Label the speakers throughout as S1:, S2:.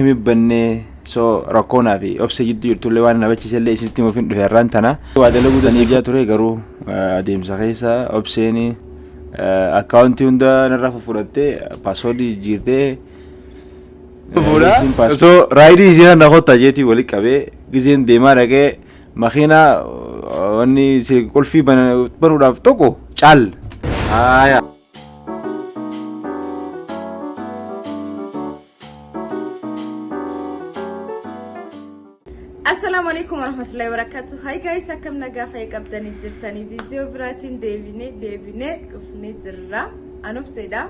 S1: Akkami bannee so rakkoonaa fi obsa jidduu jirtullee waan na bachiisellee isinitti himuuf hin dhufe har'aan tana. Waa dalaguu dandeessaa ture garuu adeemsa keessa obseen akkaawuntii hunda narraa fudhattee paaswoordii jijjiirtee. Fuudha. So raayidii isii kana kottaa jeetii wali qabee gizeen deemaa dhaqee makiinaa wanni qulfii banuudhaaf tokko caal. Haaya.
S2: Assalamu alaikum warahmatullahi wabarakatuh. Hi guys, akkam nagaa fayya qabdanii jirtanii viidiyoo biraatiin deebinee deebinee dhufnee jirra. An obseedha.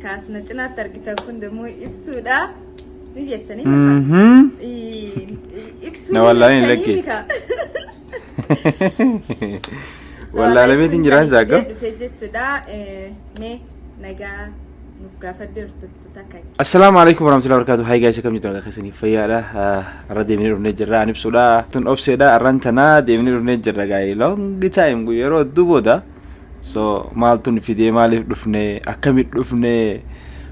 S2: Kaasna cinaatti argitan kun immoo ibsuudha. Ni jettanii ibsuu
S1: Na wallaaleen lakkee. Wallaalameetiin jiraan isaa akkam?
S2: Dhufee jechuudha. Mee nagaa nuuf gaafadhe hordoftoota akka.
S1: Assalaamu alaikum warahmatullahi wabarakatuh. Hi guys, akkam jirtu nagaa keessanii fayyaadha. Har'a deemnee dhufnee jirra. Ani ibsuudha. Tun obseedha. Har'aan tanaa deemnee dhufnee jirra gaa'ee long time yeroo hedduu booda. So maaltu nu fidee maaliif dhufnee akkamitti dhufnee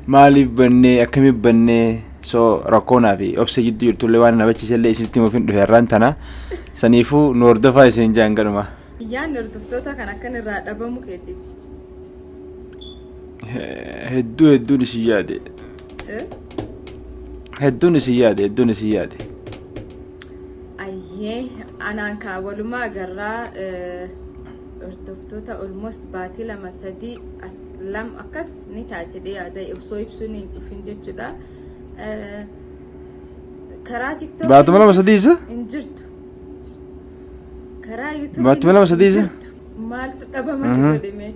S1: maaliif bannee akkamitti bannee so rakkoonaa fi obsa jidduu jirtullee waan na bachiisellee isinitti himuuf hin dhufe har'aan tana. Saniifuu nu hordofaa isin jaan gadhuma.
S2: Yaanni hordoftoota kan akkan irraa dhabamu keetiif.
S1: Hedduu hedduun isin yaade. Hedduun isin yaade hedduun isin yaade.
S2: Ayyee anaan kaa walumaa agarraa hordoftoota almost baatii 2 3 2 akkas ni ta'a jedhee yaada osoo ibsuun hin dhufin jechuudha. Karaa TikTok
S1: Baatuma 2 3 isa?
S2: hin jirtu. Karaa YouTube
S1: Baatuma 2 3 isa?
S2: Maaltu dhabama si godhe mee?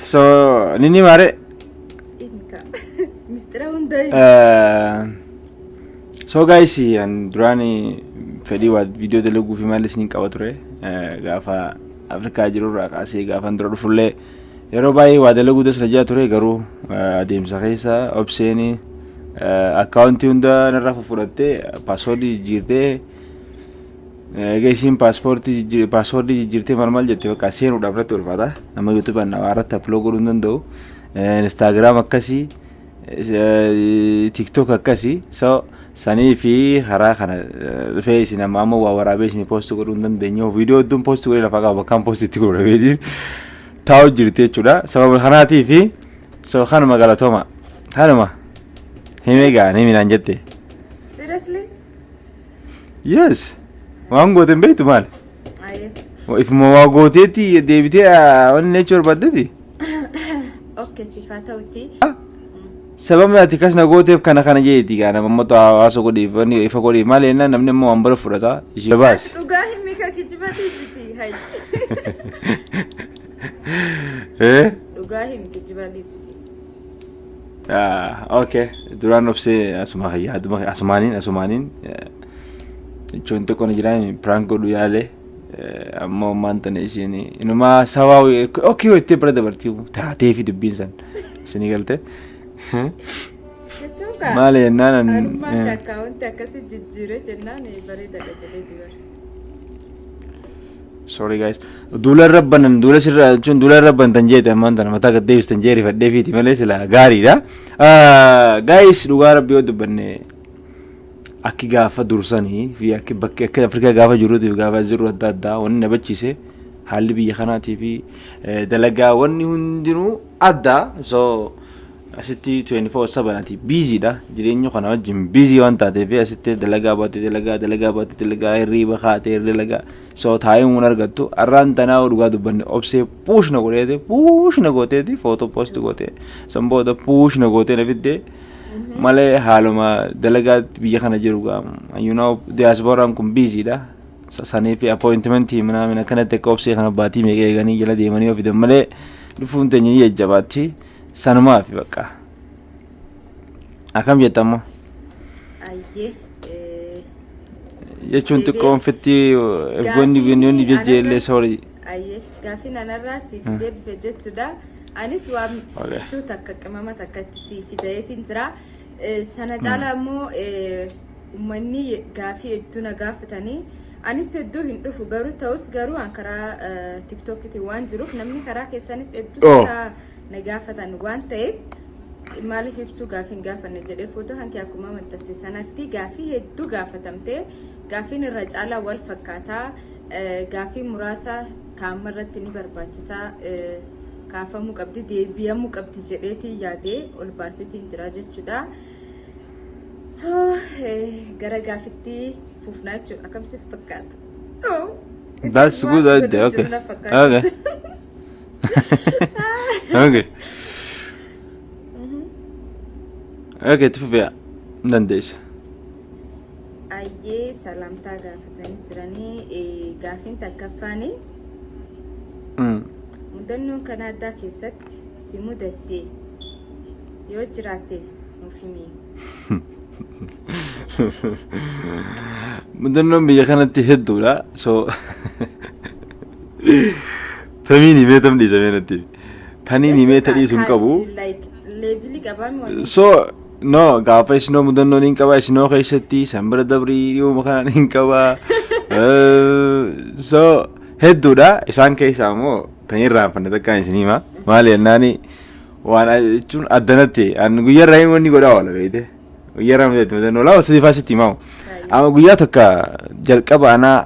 S1: So nini maare
S2: Inka. Mistira hunda
S1: So guys, an duraan fedhii waa viidiyoo dalaguu fi maal isiniin qaba ture gaafa Afrikaa jirurraa kaasee gaafan dura dhufullee yeroo baay'ee waa dalaguu dasna jaa ture garuu adeemsa keessa obseen akkaawuntii hunda narraa fudhattee paaswoordii jijjiirtee egaa isiin paaspoortii paaswoordii jijjiirtee maal maal jette bakka seenuudhaaf irratti ulfaata amma yuutuubaan waa irratti upload godhuu hin danda'u instaagiraam akkasii tiktok akkasii so sanii fi karaa kana dhufee isin amma amma waa waraabee isin post godhuu hin dandeenye viidiyoo hedduun post godhee lafaa qaba bakkaan post itti godhu dhabeetiin taa'u jirti jechuudha sababa kanaatii fi so kanuma galatooma kanuma himee gaa ni minaan jette.
S2: Seriously?
S1: Yes waan goote hin beektu maali?
S2: Aye.
S1: Ifuma waa gooteetti deebitee wanni jechuu barbaaddeeti.
S2: Okay, siif haa ta'uti.
S1: Sababni ati kas na gooteef kana kana jeeti gaa nama immoo hawaasa godhiif wanni ifa godhiif maali jennaan namni immoo waan bara fudhata ishee baasi.
S2: Dhugaa himi ka kijiba dhiisiti. Hay.
S1: Eh?
S2: Dhugaa himi kijiba dhiisiti.
S1: Ah, okay. Duraan obsee asuma yaaduma asumaaniin asumaaniin jechuun xiqqoo na jiraan prank godhu yaale ammoo ammaan tana isiin inumaa sabaa okay jettee bira dabartii taatee fi dubbiin san isinii galte.
S2: Jechuun kaa.
S1: Maali jennaan an
S2: Anummaan takka wanti akkasii jijjiire jennaan bareedaadha jedhee dibara.
S1: Sorry guys. Duula irra banan duula sirra jechuun duula irra bantan jeete ammaan tana mataa gad deebistan jee rifadhee fiiti malee sila gaariidha. Guys dhugaa rabbii yoo dubbanne akki gaafa dursanii fi akki bakki akka Afrikaa gaafa jiruutii fi gaafa jiru adda addaa wanni na bachiise haalli biyya kanaatii fi dalagaa wanni hundinuu adda so asitti 24/7 ati busy dha jireenya kana wajjin busy waan taateef asitti dalagaa baate dalagaa dalagaa baate dalagaa hirriiba kaatee dalagaa so taa'ee mun argattu har'aan tanaa dhugaa dubbanne obsee puush na godheete puush na gooteeti footoo post gootee san booda puush na gootee na fiddee malee haaluma dalagaa biyya kana jiru gaa you know diasporaan kun busy dha sanii fi appointmentii minaamin akkanatti akka obsee kana baatii meeqa eeganii jala deemanii of fidan malee dhufuun teenya ni jajjabaatti sanumaa fi bakka akkam jetta ammoo
S2: Ayyee.
S1: Jechuun xiqqoon fitti ergoonni goonni jejjeellee sorry.
S2: Ayyee gaafiin anarraa siif deebife jechuudha. Anis waan ibsuu takka qimama takkatti siif fidayeetiin jira. Sana caalaa immoo uummanni gaafii hedduu na gaafatanii Anis hedduu hin dhufu garuu ta'us garuu an karaa TikTokitiin waan jiruuf namni karaa keessanis hedduu isaa na gaafatan waan ta'eef maaliif ibsuu gaafii hin gaafanne jedhee footoo kan kee akkuma maxxanse sanatti gaafii hedduu gaafatamte. Gaafiin irra caalaa wal fakkaataa, gaafii muraasa kaamma irratti ni barbaachisaa, kaafamuu qabdi, deebi'amuu qabdi jedheetiin yaadee ol baaseetiin jira jechuudha. So gara gaafitti fufnaa jechuudha. Akkam siif fakkaata? Oh,
S1: That's good idea. Okay. Okay. Okay. Okay, itti fufee hin dandeessa.
S2: Ayyee, salaamtaa gaafatanii jiranii. Gaafiin takkaffaanii mudannoon Kanaadaa keessatti si mudatte yoo jiraatte nuuf himi.
S1: Mudannoon biyya kanatti hedduudha. So tamiin himee tam dhiisamee natti. Taniin himee ta dhiisu hin qabu.
S2: Like levelii qabaami wanti.
S1: So no, gaafa isinoo mudannoon hin qaba, isinoo keessatti sanbira dabrii dhiyooma kanaan hin qaba. So hedduudha. Isaan keessaa immoo tan irraanfanne takkaan isin hima. Maali jennaani, waan jechuun addanatti an guyyaa irraa wanni godhaa oola beekte. Guyyaa irraa mudate mudannoo lama sadii fa'aa sitti himamu. Amma guyyaa tokko jalqaba anaa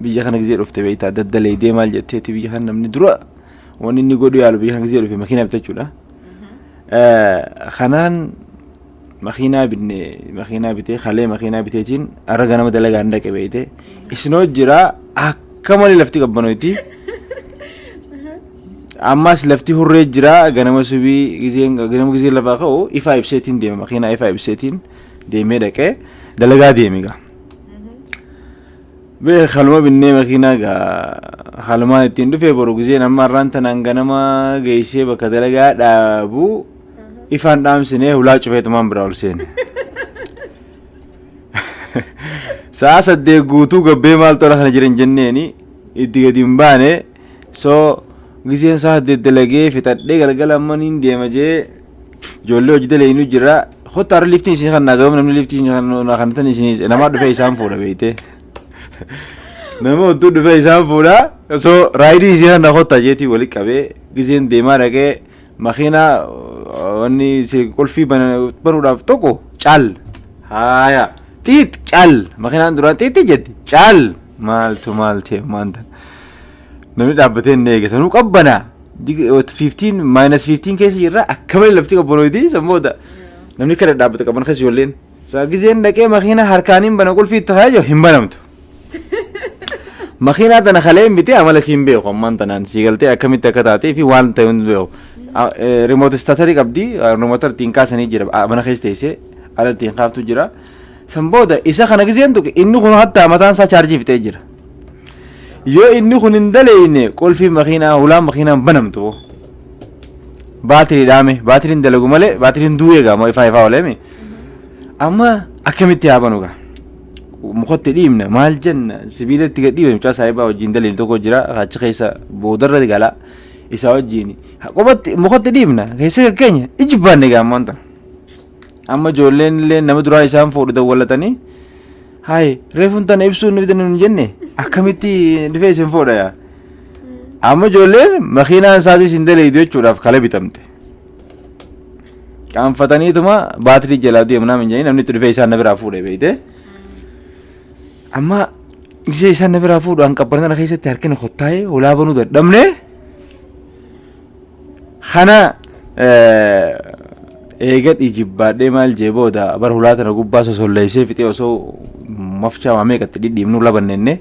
S1: biyya kana gizee dhufte beektaa, daddaleedee maal jetteeti, biyya kana namni dura wanni inni godhu yaalu biyya kana gizee dhufe makiinaa bitachuudha. Kanaan makiinaa binne, makiinaa bitee, kalee makiinaa biteetiin har'a ganama dalagaan dhaqe beekte. Isinoo jira, akka malee lafti qabbanooti. Ammas lafti hurree jira. Ganama subii gizeen, ganama gizee lafaa ka'u ifaa ibseetiin deema, makiinaa ifaa ibseetiin deemee dhaqee dalagaa deeme gaa. Bee kaluma binnee makiinaa gaa kalumaan ittiin dhufee boru gizeen amma har'aan tanaan ganama geessee bakka dalagaa dhaabu ifaan dhaamsinee hulaa cufeetumaan biraa ol seene. Sa'a 8 guutuu gabbee maal tola kana jiran jenneeni itti gadi hin baane. So gizeen sa'a 8 dalagee fixadhee galgala amma niin deema jee ijoollee hojii dalaginuu jira. Kottaa har'a liftiin isin kan naa gabamu, namni liftii isin kan naa kan tan isin namaa dhufee isaan fuudha beeyte. Nama odduu dhufee isaan fuudha. So rideii isin kan naa kottaa jeetii wali qabee gizeen deemaa dhaqee makiinaa wanni si qulfii banuudhaaf tokko cal haaya xiix cal, makiinaan duraan xiixi jetti cal, maaltu maal ta'e maanta namni dhaabbatee hin eege sanuu qabbanaa. 15 minus 15 keessa jirra, akka malee lafti qabbanooti. San booda namni kana dhaabbate qabban keessa ijoolleen saa gizeen dhaqee makiina harkaaniin bana, qulfii itti haa jiru hin banamtu. Makiinaa tana kalee hin bitee, amala siin beeku, ammaan tanaan sii galtee akkamitti akka taatee fi waan ta'e hundi beeku. Remote starterii qabdi, remote ittiin kaasanii jira, mana keessa teessee ala ittiin kaaftu jira. San booda isa kana gizeen tuqe inni kun hattaa mataan isaa chaarjii fixee jira. Yoo inni kun hin daleeyne qulfii makiinaa hulaan makiinaan banamtu. Baatirii dhaame, baatiriin dalagu malee baatiriin du'ee gaa ifaa ifaa ooleemi. Amma akkamitti haa banu gaa? Mukatti dhiibna maal jenna, sibiila itti gad dhiibna. Mucaa saahibaa wajjin daleenu tokko jira, achi keessa boodarra gala, isaa wajjin qobatti mukatti dhiibna keessa kakkeenya ijibbaanne gaa ammaan tana. Amma ijoolleen illee nama duraan isaan fuudhu dawwalatanii, hayi reefuun tana ibsuu nu fidan hin jenne, akkamitti dhufee isin fuudha yaa. Amma ijoolleen makiinaan isaatis hin daleeydu jechuudhaaf kala bitamte. Qaanfataniituma baatirii jalaa deemu naam hin jedhanii namni itti dhufee isaan na biraa fuudhe beeyte. Amma gisee isaan na biraa fuudhu an qabbana kana keessatti harkina kottaa'ee hulaa banuu dadhabne. Kana eega dhijibbaadhee maal jee booda bara hulaa tana gubbaa sosolleessee fixee osoo mafchaa waa meeqatti dhidhiibnuu labannenne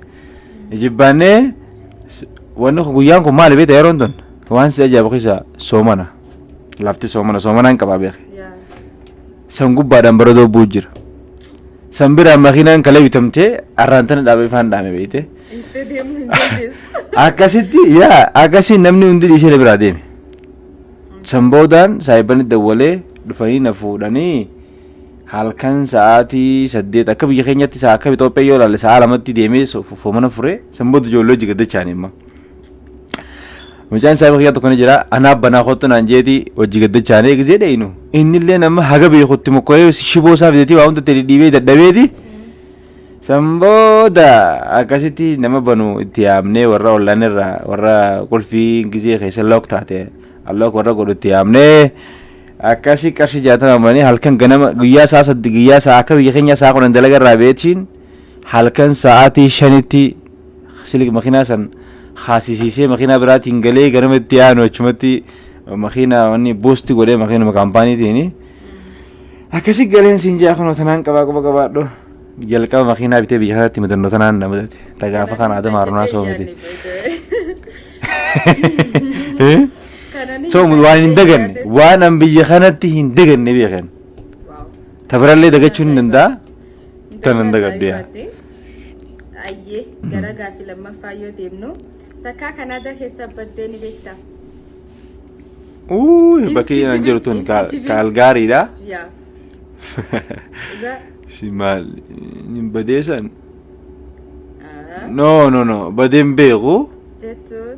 S1: ijibbaannee. Wanni kun guyyaan kun maali beekta, yeroon tun waan si ajaa'ibu keessa soomana, lafti soomana, soomanaan qabaa beeke. San gubbaadhaan baradoo bu'u jira. San biraan makiinaan kalee bitamtee arraan tana dhaabee ifaan dhaame beekte.
S2: Dhiistee deemuu hin dandeessu.
S1: Akkasitti yaa akkasii namni hundi dhiisee na biraa deeme. San boodaan saayibani dawwalee dhufanii na fuudhanii halkan sa'aatii 8 akka biyya keenyatti sa'a akka Itoophiyaa yoo ilaalle sa'a 2tti deemee soomana fure. San booda ijoollee hojii gaddachaan imma. Mucaan saayiba kiyyaa tokko ni jira, anaa banaa kottu naan jeeti hojii gaddachaanee gisee dheeynu. Inni illee nama haga beekutti mokkoree shiboo isaa fideetii waa hunda itti dhidhiibee dadhabeeti. San booda akkasitti nama banu itti yaamnee, warra ollaan irraa, warra qulfii gizee keessa lock taate unlock warra godhu itti yaamnee, akkasii qarshii 60 banii halkan ganama guyyaa sa'a 8, guyyaa sa'a akka biyya keenya sa'a 10 dalaga irraa beetiin, halkan sa'aatii 5tti silik makiinaa san haasisiisee, makiinaa biraatiin galee, ganama itti aanu achumatti makiinaa wanni boosti godhee makiinuma kaampaaniitiin akkasii galeen siin jaa. Kunoo tanaan qabaa, quba qabaadhu. Jalqaba makiinaa bitee biyya kanatti mudannoo tanaan na mudate. Ta gaafa kana Adama Harunaa soo miti. So waan hin daganne, waan an biyya kanatti hin daganne beekan. Ta birallee dagachuu hin danda'a. Tanan dagadhu yaa.
S2: Ayyee, gara gaaffii lammaffaa yoo deemnu, takkaa Kanaadaa keessa baddee ni beektaa?
S1: Uu, bakki an jiru tun Kaalgaariidha.
S2: Yaa. Dhugaa.
S1: Si maal hin badeessan? No, no, no, badeen beeku.
S2: Jechuun.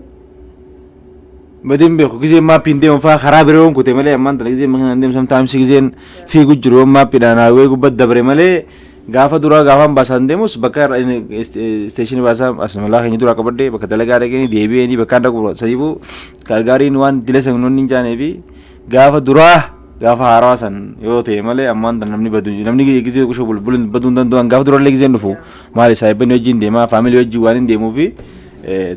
S1: Badeen beeku. Gizeen maappiin deemu fa'aa karaa biroo yoon kute malee, ammaan tana gizeen makiinaan deemu, sometimes gizeen fiigu jiru yoon maappiidhaan highway gubbatti dabre malee, gaafa duraa gaafaan baasaan deemus bakka isteeshinii baasaa asmalaa keenya duraa qabadhee bakka dalagaa dhaqanii deebi'anii bakka dhaqu sadiifuu Kaalgaariin waan dila san wanni hin jaanee fi gaafa duraa gaafa haarawaa san yoo ta'e malee, ammaan tana namni badu, namni gizee kushuu bulbulun baduu hin danda'an. Gaafa durallee gizeen dhufu maali, saayibbanni wajjin deemaa, faamilii wajjin waan hin deemuufi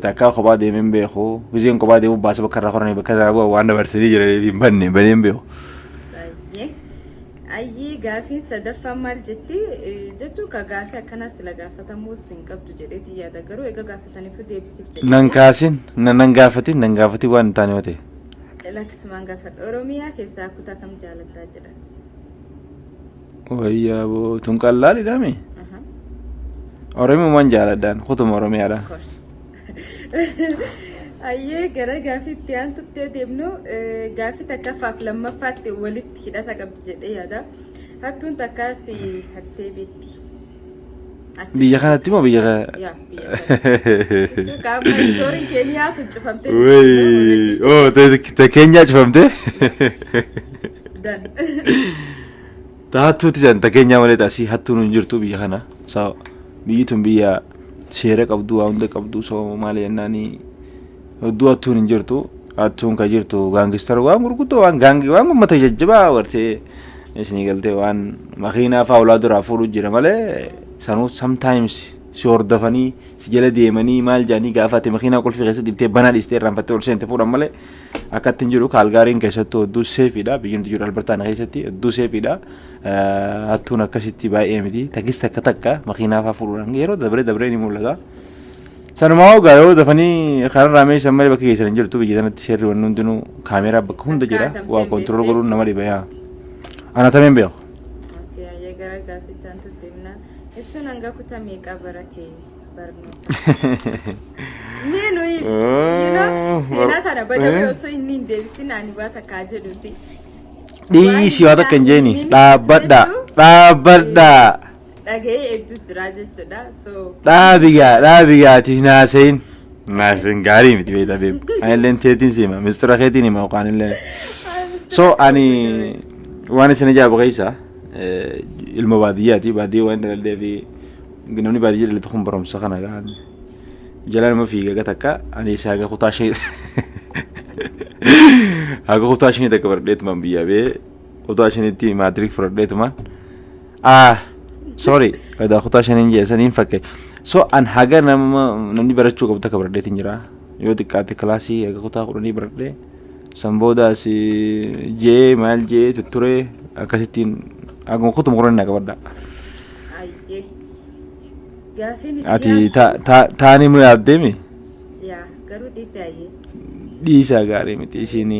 S1: takkaa kophaa deemee hin beeku. Gizeen kophaa deemu baasa bakka irraa koranii bakka irraa bu'an waan dabarsanii jiraniif hin banne, banee hin beeku.
S2: Ayyee. Ayyee, gaafiin sadaffaan maal jetti? Jechuun ka gaafii akkanaa sila gaafatamuus hin qabdu jedheeti yaada, garuu egaa gaafataniifuu deebisiif jedhe.
S1: Nan kaasin, nan gaafatin, nan gaafatin waan hin taane yoo ta'e.
S2: Lakkisumaan gaafadha. Oromiyaa keessaa kutaa kam jaalattaa jedha.
S1: Wayyaa boo, tun qallaalidha mi? Oromiyaa jaaladhaan kutuma Oromiyaadha.
S2: Of course. Ayyee, gara gaafii itti aantutti yoo deemnu, gaafii takkaffaaf lammaffaatti walitti hidhata qabdi jedhee yaada. Hattuun takkaa si hattee beekti?
S1: Biyya kanatti moo biyya
S2: Yaa, biyya kanatti. Qaama istooriin Keeniyaa kun cufamtee.
S1: Wayii, oh, te Keenyaa cufamte?
S2: Dan.
S1: Ta hattuuti san ta Keenyaa malee taasii hattuun hin jirtu biyya kana. So biyyi tun biyya seera qabdu, waa hunda qabdu. So maali jennaani, hedduu hattuun hin jirtu. Hattuun ka jirtu gangster, waan gurguddoo, waan gaangii, waan uummata jajjabaa gartee isinii galtee, waan makiinaa fa'aa ulaa duraa fuudhu jira malee, sanuu sometimes si hordofanii si jala deemanii maal jedhanii, gaafa ati makiinaa qulfii keessa dibtee banaa dhiistee irraanfattee ol seente fuudhan malee akka ittiin jiru. Kaalgaariin keessattuu hedduu safeiidha. Biyyi nuti jiru Albertaan keessatti hedduu safeiidha. Hattuun akkasitti baay'ee miti. Takis takka takka makiinaa fa'aa fuudhuudhaan yeroo dabree dabree ni mul'ata. Sanumaa ogaa yoo dafanii kararraa meeshaan malee bakka keessan hin jirtu. Biyya sanatti seerri wanni hundinuu kaameeraa bakka hunda jira. Waa control godhuun nama dhiba yaa. Ana tameen beeku.
S2: Okay, ayyee, gara gaaffiitti aantutti deemna. Ibsuun hanga kutaa meeqaa barate barnoota? Mee nuyi seenaa tana badawee osoo inni hin deebisin ani waa takkaa jedhuti.
S1: Dhiisi, waa takka hin jeeni, dhaabbadha, dhaabbadha.
S2: Dhaga'ee hedduu jira jechuudha. So
S1: Dhaabigaa, dhaabigaati, hin haasayin. Haasayin gaarii miti, beektaa beeku. Ani illee teetiin si hima, mistira keetiin hima yookaan illee. So ani waan isin ajaa'ibu keessa ilma baadiyyaati. Baadiyyaa waan dhaladhee fi namni baadiyyaa dhalate kun barumsa kana gahan jala nama fiiga ga takka. Ani isaa haga kutaa 5, haga kutaa 5 takka baradheetumaan biyyaa bee, kutaa 5tti matric fudhadheetumaan. Ah, sorry, kada kutaa 5n jee saniin fakke. So an haga nama namni barachuu qabu takka baradheetiin jira. Yoo xiqqaate kilaasii haga kutaa 10 baradhee, san booda as jee maal jee tutturee akkasittiin haguma kutuma 10 na qabadha.
S2: Ayyee. Gaaffiin itti
S1: Ati
S2: aantu-
S1: taanii mu yaaddeemi?
S2: Yaa, garuu dhiise, ayyee.
S1: Dhiisaa, gaarii miti isiin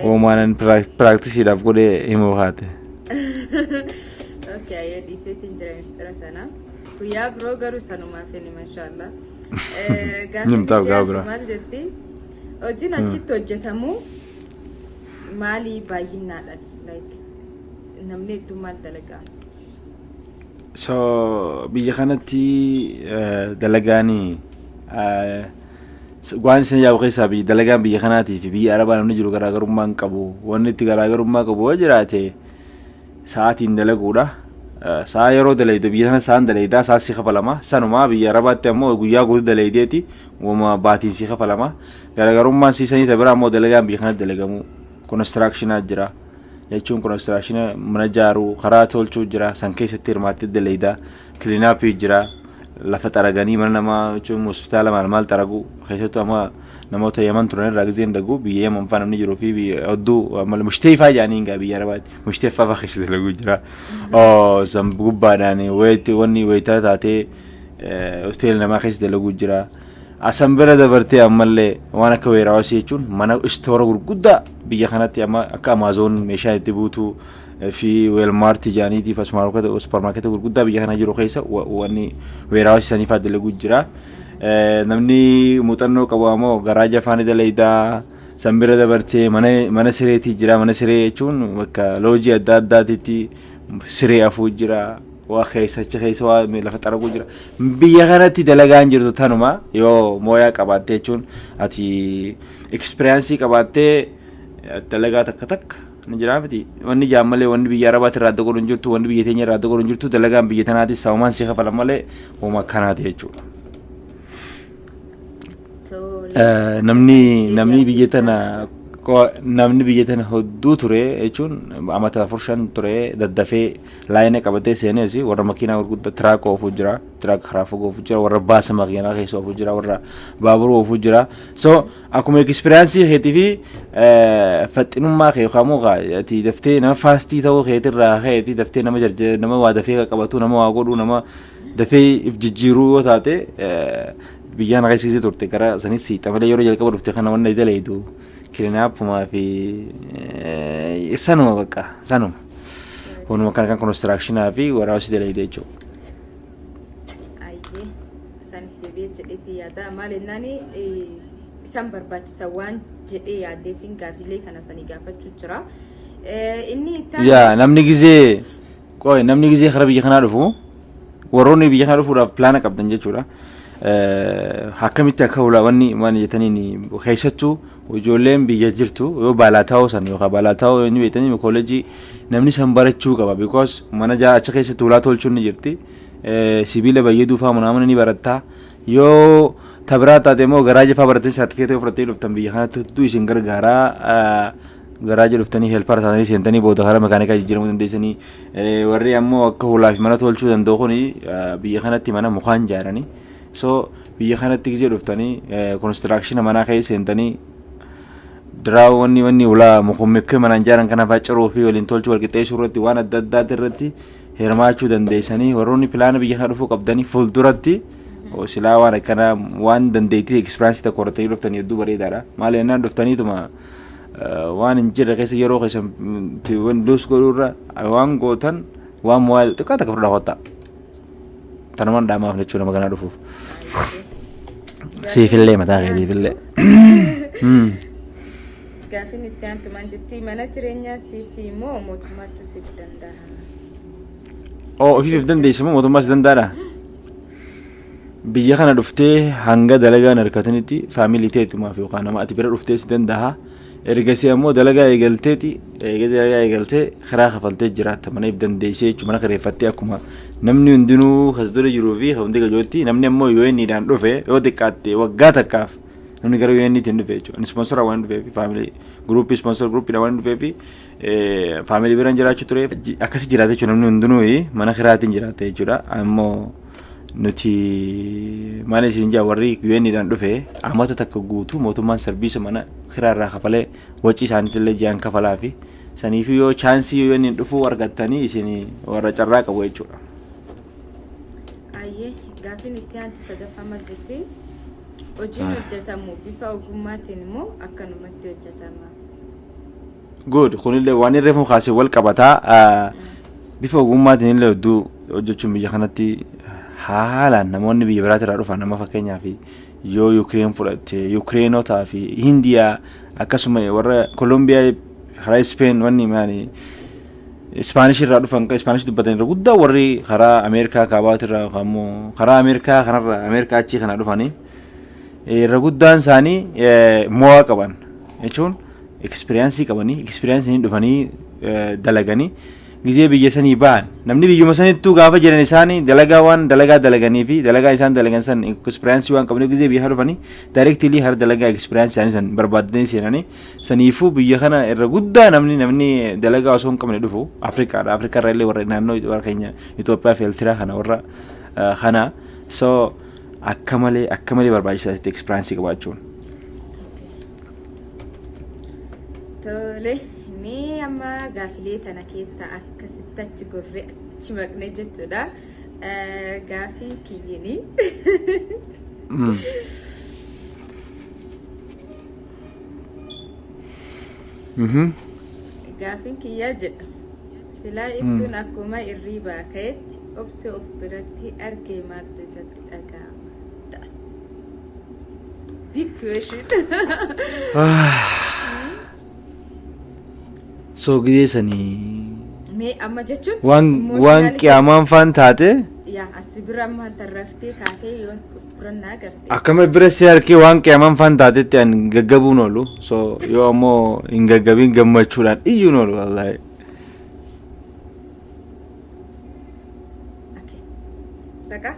S1: hoomaanan practiceiidhaaf godhee himuu haate.
S2: Okay, ayyee, dhiiseetiin jira mistira sana. Guyyaa biroo garuu sanumaaf hin hima inshallah. Gaaffiin
S1: Nimtaaf
S2: itti
S1: gaafa
S2: aantu
S1: biraa.
S2: maal jetti? Hojiin achitti hojjetamu maali baay'inaadhaan? Like namni hedduun maal dalagaa?
S1: So biyya kanatti dalagaanii waan isin ajaa'ibu keessaa biyya dalagaan biyya kanaatii fi biyya arabaa namni jiru garaagarummaa hin qabu. Wanni itti garaagarummaa qabu yoo jiraate sa'aatiin dalaguudha. Sa'a yeroo dalaydu biyya sana sa'aan dalaydaa, sa'a si kafalama. Sanumaa biyya Arabaatti ammoo guyyaa guutuu dalaydeeti wama baatiin si kafalama. Garaagarummaan siisanii ta biraa ammoo dalagaan biyya kanatti dalagamu constructionaa jira. Jechuun constructiona mana ijaaruu, karaa tolchuu jira, san keessatti hirmaattee dalaydaa. Cleanupii jira, lafa xaraganii mana namaa jechuun hospitaala maal maal xaragu. Keessattuu amma namoota Yaman turan irraa gizeen dhagu, biyya Yaman faa namni jiruu fi biyya hedduu amma mushteefaa jedhanii hin gaa, biyya Arabaatti mushteeffaa faa keessa dalaguu jira. Oh, san gubbaadhaan wayitti wanni wayitaa taatee hoteela namaa keessa dalaguu jira. Asan bira dabartee ammallee waan akka warehousii jechuun mana istoora gurguddaa biyya kanatti amma akka Amazon meeshaan itti buutu fi Walmart jedhaniitiif supermarketa gurguddaa biyya kana jiru keessa wanni warehousii sanii fa'aa dalaguu jira. Namni muuxannoo qabu ammoo garaaja faana dalaydaa. San bira dabartee mana sireetii jira. Mana siree jechuun bakka loojii adda addaatitti siree afuu jira. Waa keessa achi keessa waa lafa xaraguu jira. Biyya kanatti dalagaan jirtu tanuma. Yoo mooyaa qabaattee, jechuun ati experience qabaattee, dalagaa takka takka ni jira miti. Wanni jaan malee wanni biyya Arabaatti irraa adda godhu hin jirtu, wanni biyya teenya irraa adda godhu hin jirtu. Dalagaan biyya tanaatis saawumaan si kafalan malee hooma akkanaati jechuudha.
S2: Tole.
S1: Namni biyya tana namni biyya tana hedduu ture jechuun amata 4-5 ture daddafee laayina qabatee seenees warra makiinaa gurguddaa truck oofuu jira, truck karaa fagoo oofuu jira, warra baasa makiinaa keessa oofuu jira, warra baabura oofuu jira. So akkuma experience keetii fi faxinummaa kee yookaan immoo ati daftee nama fastii ta'uu keetirraa keetii daftee nama jarja, nama waa dafee qabatu, nama waa godhuu, nama dafee if jijjiiruu yoo taate, biyya kana keessa turte gara sanis siixa malee yeroo jalqaba dhufte kana wanna dalaydu cleanupumaa fi sanuma, bakka sanuma. Wanuma kana kan constructionaa fi warehousii dalayde jechuudha.
S2: Ayyee, isaan deebi'ee jedheetti yaada. Maal jennaan, isaan barbaachisa waan jedhee yaadeefin gaafilee kana sanii gaafachuu jira. Inni itti
S1: Yaa, namni gizee qoy, namni gizee kara biyya kanaa dhufu, warroonni biyya kana dhufuudhaaf plana qabdan jechuudha. Akkamitti akka hulaa wanni waan jettaniin, keessattuu ijoolleen biyya jirtu yoo baalaataa'oo san yookaan baalaataa'oo inni beektanii kooleejii namni san barachuu qaba, because mana achi keessatti hulaa tolchuun ni jirti. Sibiila bayyaduu fa'aa munaamuna ni barattaa. Yoo tabiraa taate immoo garaaja fa'aa baratanii saartifikeetii fudhattanii dhuftan biyya kanatti hedduu isin gargaaraa. Garaaja dhuftanii helper taatanii seentanii booda karaa makaanikaa jijjiiramuu dandeessanii. Warri ammoo akka hulaa fi mana tolchuu danda'u kuni biyya kanatti mana mukaan ijaaranii. So biyya kanatti gisee dhuftanii constructiona manaa keessa seentanii diraa wanni hulaa mukummikee manaan ijaaran kana fa'aa ciruu fi waliin tolchuu, wal qixxeessuu irratti, waan adda addaati irratti hirmaachuu dandeessanii. Warroonni plana biyya kana dhufuu qabdanii fuulduratti silaa waan akkanaa waan dandeettii experience tokko horatanii dhuftanii hedduu bareedaadha. Maal jennaan, dhuftaniituma waan hin jirre keessa yeroo keessan lose godhuurra waan gootan waan mo'aa xiqqaa takka fudhaa kottaa. Tanumaan dhaamaaf jechuudha nama kanaa dhufuuf. Siifillee, mataa keetiifillee.
S2: Gaaffiin itti aantu maal jetti? Mana jireenyaa siif moo mootummaatu siif danda'a?
S1: Oo, ofiif dandeessi moo mootummaa si danda'aadha? Biyya kana dhuftee hanga dalagaan harkatanitti family teetumaaf yookaan nama ati bira dhuftee si danda'a. Ergasii ammoo dalagaa eegalteeti, eega dalagaa eegaltee karaa kafaltee jiraatta, mana if dandeessee jechuudha, mana kireeffattee akkuma namni hundinuu kas dura jiruu fi hundi gajootti. Namni ammoo yoo inni dhufe, yoo xiqqaatte waggaa takkaaf namni gara yoo inni ittiin dhufe jechuudha. Sponsora waan dhufee fi family groupii, sponsor groupiidha waan dhufee fi family biraan jiraachuu ture, akkasi jiraate jechuudha. Namni hundinuu mana kiraatiin jiraate jechuudha. Ammoo nuti maal isin jaa, warri UN'dhaan dhufe amata takka guutuu mootummaan service mana kiraarraa kafalee wacii isaaniitillee ji'aan kafalaa fi saniif yoo chance UN dhufuu argattanii isin warra carraa qabu jechuudha.
S2: Ayyee, gaaffiin itti aantu sadaffaa maal jetti? Hojiin hojjetamu bifa ogummaatiin immoo akkanumatti hojjetama?
S1: Good, kunillee waan irra reefu kaasee wal qabataa. Bifa ogummaatiin illee hedduu hojjechuun biyya kanatti haalaan namoonni biyya biraatirraa dhufan, nama fakkeenyaaf yoo Yukireen fudhatte, Yukireenotaa fi Hindiyaa, akkasuma warra Kolombiyaa, karaa Speen, wanni maali, Ispaanish irraa dhufan, Ispaanish dubbatan irra guddaa, warri karaa Ameerikaa kaabaatirraa yookaan immoo karaa Ameerikaa kanarraa, Ameerikaa achii kana dhufanii irra guddaan isaanii mo'aa qaban jechuun experience qabanii, experience dhufanii dalaganii. Gizee biyya sanii ba'an namni biyyuma sanittuu gaafa jiran isaanii dalagaa waan dalagaa dalaganii fi dalagaa isaan dalagan san experience waan qabaniif gizee biyya dhufanii directly har dalagaa experience isaanii san barbaadanii seenanii. Saniifuu biyya kana irra guddaa namni dalagaa osoo hin qabne dhufu Afrikaadha. Afrikaa irra illee warra naannoo warra keenya Itoophiyaa fi Eertiraa kana warra kana. So akka malee barbaachisaa experience qabaachuun.
S2: Tole, mee amma gaafilee tana keessa akkasitti achi gorree achi maqne jechuudha. Gaafiin kiyyini. Gaafiin kiyyaa jedha. Silaa ibsuun akkuma irriibaa ka'etti obsee of biratti argee maaltu isatti dhaga'ama? That's big question.
S1: So gizee sanii
S2: Mee amma jechuun
S1: waan qiyaamaan faan taate.
S2: Yaa, asi bira amma tarraftee kaatee yoon of bira naa garte.
S1: Akkama bira si harkee waan qiyaamaan faan taatetti an gaggabuun oolu. So yoo ammoo hin gaggabin gammachuudhaan iyyuun oolu wallaahi.
S2: Okay. Dhaqa?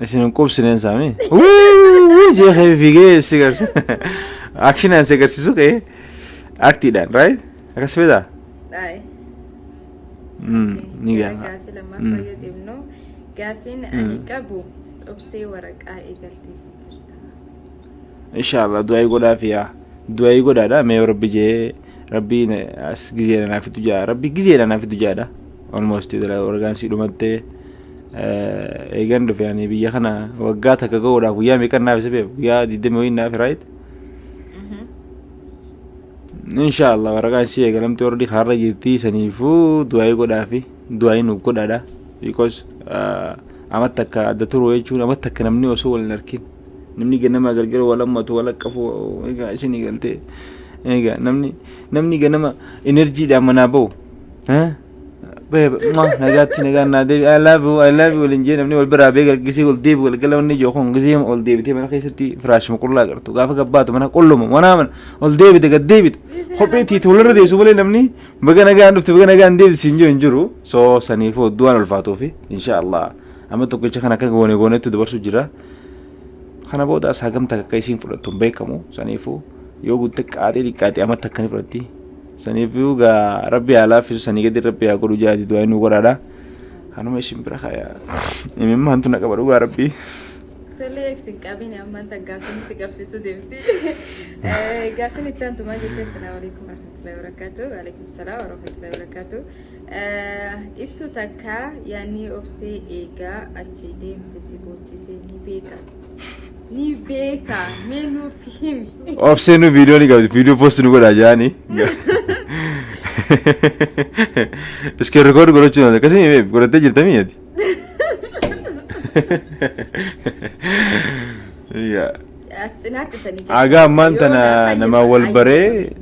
S1: Isin hin qubsineen saami. Wuu jeeqee fiigee si garsiisu. Actionaan si agarsiisu ka'ee actiidhaan, right? Akkas feetaa?
S2: Aye.
S1: Ni
S2: Gara
S1: gaha.
S2: Gaaffii lammaffaa yoo deemnu, gaaffiin ani qabu, obsee waraqaa eegalteef jirta.
S1: Inshallah, du'aa godhaa fi yaa du'aa godhaadha. Mee rabbi jee, rabbi as gizeedha naaf fitu jaa, rabbi gizeedha naaf fitu jaadha. Almost waraqaan si dhumattee eegan dhufe ani biyya kana waggaa takka ga'uudhaaf guyyaa meeqan naaf isa beeku, guyyaa 20 wayii naaf, right? Inshallah, waraqaan si eegalamte warri kaarra jirti. Saniifuu du'aa godhaa fi du'aa nuuf godhaadha, because amatti akka adda turu jechuun amatti akka namni osoo wal hin arkin, namni ganama galgala wal hammatu, wal haqqafu. Egaa isin galtee, egaa namni ganama enerjiidhaan manaa ba'u, nagaatti nagaan naa deebi, "I love you, I love you" waliin jee namni wal biraa bee gisee ol deebi galgala wanni ijoo kun gisee ol deebitee mana keessatti firaashuma qullaa agartu, gaafa gabbaatu mana qulluma manaa mana ol deebite gad deebite kophee tiite walirra deessu malee namni baga nagaan dhufte, baga nagaan deebite siin jiru hin jiru. So saniifuu du'aan ulfaatuufi insha Allah amma tokkicha kana akka goone goonetti dabarsu jira. Kana booda as hagam takka akka isiin fudhattu hin beekamu. Saniifuu yoo guutte qaatee xiqqaatee amatti akka ni fudhatti. Saniifuu gaa rabbi haa laaffisu, sanii gadi rabbi haa godhu jaati du'aa nu godhaadha. Kanuma isin bira kaya imimmaantu na qaba, dhugaa rabbii.
S2: Tole, eegsi hin qabin, ammaan tan gaaffiin si qabsiisuu deemti. Gaaffiin itti aantu maal jettee? Assalaamu alaikum warahmatullahi wabarakatuh. Waalaikum salaam warahmatullahi wabarakatuh. Ibsu takka yaadni obsee eegaa achi deemte si boochisee ni beeka. Ni beeka, mee nuuf himi.
S1: Obsee nu viidiyoo ni qabdi, viidiyoo post nu godhaa jaani. Iskeen record godhachuu danda'a. Akkasii godhattee jirtamii ati? Yaa.
S2: As cinaatti sanii.
S1: Agaa ammaan tana nama wal baree,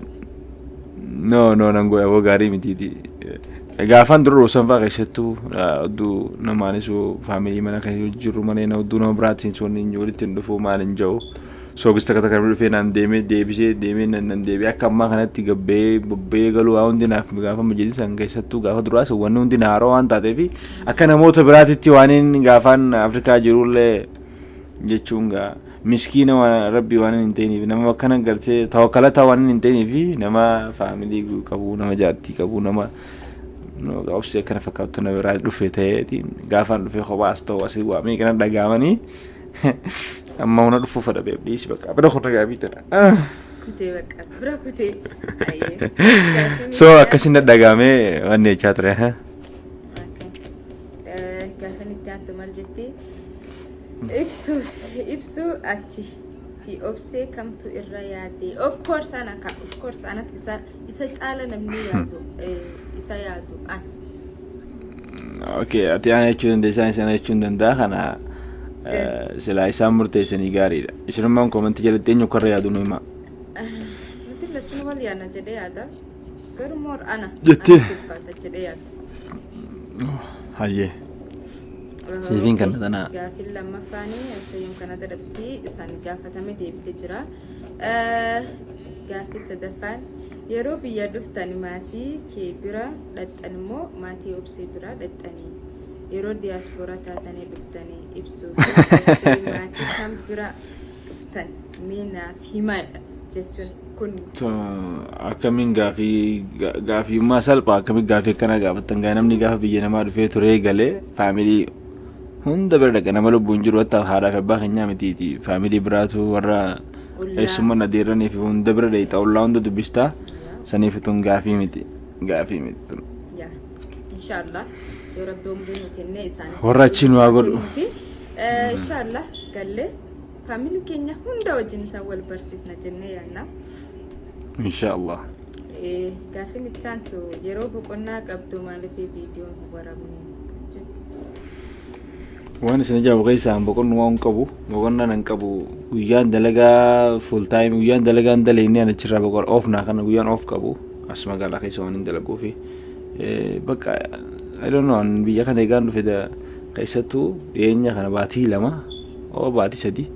S1: no, no, nan godha aboo, gaarii mitiiti. Gaafaan dura dhoosan fa'aa keessattuu odduu namaanis family mana keessa jiru malee na odduu nama biraatiin wanni hin walitti hin dhufu maal hin jiru. Soogis takka takka dhufee naan deemee deebisee deemee nan deebi'ee akka ammaa kanatti gabbee bobbee galuu waa hundi naaf gaafa mijati san keessattuu gaafa duraas wanni hundi na haaroo waan taateef akka namoota biraatitti waan inni gaafaan Afrikaa jirullee jechuun gaa miskiina waan rabbii waan hin ta'iniif, nama akkana gartee tawakkalataa waan hin ta'iniif, nama family qabu, nama jaartii qabu, nama obsi akkana fakkaattu na biraa dhufe ta'eetiin gaafaan dhufe kophaas ta'u asii waamee kana dhagaamanii amma huna dhufuu fedha beef dhiisi bakka bira kun ragaa tana.
S2: Kutee bakka bira kutee.
S1: So akkasin dhagaamee wanni jechaa ture.
S2: Gaaffiin itti aantu maal jetti? Ibsu ati fi obsee kamtu irra yaade? Of course ana ka, of course anatti isa caala namni yaadu isa yaadu an.
S1: Okay, ati ana jechuu dandeessaa, isaan jechuu hin danda'a. Kana silaa isaan murteessanii gaariidha. Isinummaan commentii jalatti eenyu akka irra yaadu nu himaa.
S2: Nuti lachuun wal yaadna jedhee yaada. Garuu more ana.
S1: Jettee?
S2: Anatti ulfaata jedhee yaada.
S1: Hayyee. Siifiin kan tanaa.
S2: Gaaffiin lammaffaan mucayyoon kana dadhabbii isaan gaafatame deebisee jira. Gaaffii sadaffaan, yeroo biyya dhuftan maatii kee bira dhaqxan immoo maatii Obsee bira dhaqxanii? Yeroo diyaaspooraa taatanii dhuftanii Ibsuu fi Obsee maatii kam bira dhuftan, mee naaf himaa jechuun kun.
S1: Akkamiin gaafii gaafiimmaa salphaa, akkamiin gaafii akkanaa gaafattan? Gaa namni gaafa biyya namaa dhufee turee galee family hunda bira dhaqa. Nama lubbuun jiru hatta haadhaa fi abbaa keenyaa mitiiti, family biraatu warra
S2: Ollaa.
S1: Eessummaa adeerranii fi hunda bira dheeyxa, ollaa hunda dubbistaa. Saniif tun gaafii miti, gaafii miti tun.
S2: Yaa, inshaallah yoo Rabbi umrii nu kennee isaanis
S1: Warra achiin waa godhu.
S2: Inshaallah gallee family keenya hunda wajjin isaan wal barsiisna jennee yaadna.
S1: Inshaallah.
S2: Gaaffiin itti aantu, yeroo boqonnaa qabdu maaliif viidiyoo hin warabne?
S1: Waan isin ajaa'ibu keessaa boqonnaa waan qabu, boqonnaa nan qabu. Guyyaan dalagaa full time, guyyaan dalagaa hin dalagne ani achirraa boqonnaa off naa kana guyyaan off qabu as magaalaa keessa waan hin dalaguu fi bakka, I don't know, an biyya kana eegaan dhufe keessattuu dhiyeenya kana baatii 2 oo baatii 3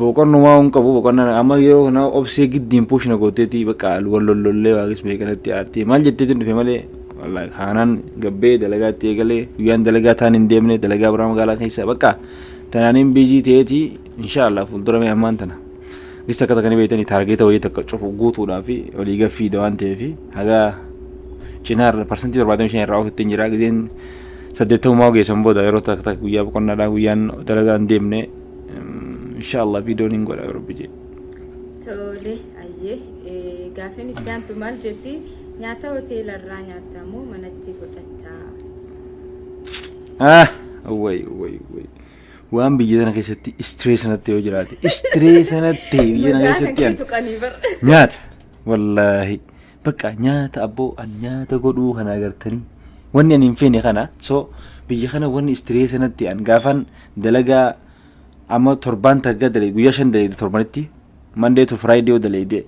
S1: boqonnaa waan qabu. Boqonnaa amma yeroo kana Obsee giddiin push na gooteeti, bakka wal lollollee waaqis beekanatti aartee maal jetteetiin dhufe malee, wallahi kaanaan gabbee dalagaatti eegalee guyyaan dalagaa taan hin deemne, dalagaa biraa magaalaa keessa bakka tanaaniin busy ta'eeti. Inshaallah fuuldura mee ammaan tana gis takka takkanii beektanii target wayii takka cufu guutuudhaa fi olii gaffiida waan ta'eef haga cinaarra 75% irraa ofitti hin jira. Gizeen 80 geessan booda yeroo takka takka guyyaa boqonnaadhaa, guyyaan dalagaa hin deemne, inshaallah viidiyoon hin godha yeroo bijee.
S2: Tole, ayyee, gaaffiin itti aantu maal jetti? Nyaata hoteelarraa nyaatamu manatti godhattaa?
S1: Ah, way way way. Waan biyya tana keessatti stress sanatti yoo jiraate, stress sanatti biyya tana
S2: Maqaa kan
S1: keessatti
S2: kee tuqanii bar.
S1: Nyaata, wallaahi, bakka nyaata abboo, an nyaata godhuu kana agartanii wanni ani hin feene kana. So biyya kana wanni stress sanatti an gaafan dalagaa amma torbaan takka dalee guyyaa 5 dalee torbanitti, Monday to Friday yoo daleeyde,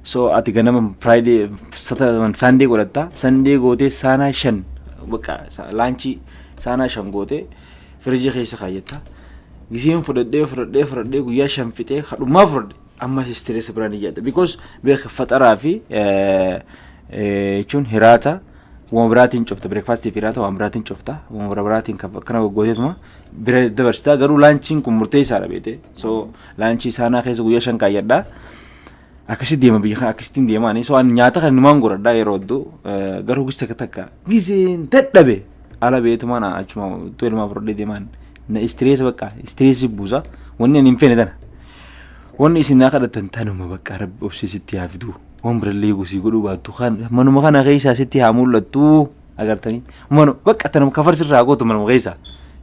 S1: so ati ganama Friday Sunday godhatta. Sunday gootee saanaa 5, bakka lunch saanaa 5 gootee firiijii keessa kaayyatta. Giseen fudhadhee fudhadhee fudhadhee guyyaa 5 fixee kadhummaa fudhadhe, ammas stress biraan iyyaadha, because beeka faxaraa fi jechuun hiraata waan biraatiin cufta, breakfast fi hiraata waan biraatiin cufta, waan biraatiin akkana goggooteetuma bira dabarsita. Garuu lunchiin kun murteessaadha beete. So lunch saanaa keessa guyyaa 5 kaayyadha. Akkasitti deema, biyya kana akkasittiin deemaani. So ani nyaata kan numaan godhadha yeroo hedduu, garuu gisa takka takka giseen dadhabe ala beetumaan achuma toilumaa fudhadhee deemaan na stress, bakka stress buusa. Wanni ani hin feene tana. Wanni isin naa kadhatan tanuma, bakka Rabbi obsee sitti haa fidu, waan birallee gosii godhuu baattu kan manuma kana keessaa sitti haa mul'attu. Agartanii, manu bakka tanuma kafarsirraa gootu manuma keessaa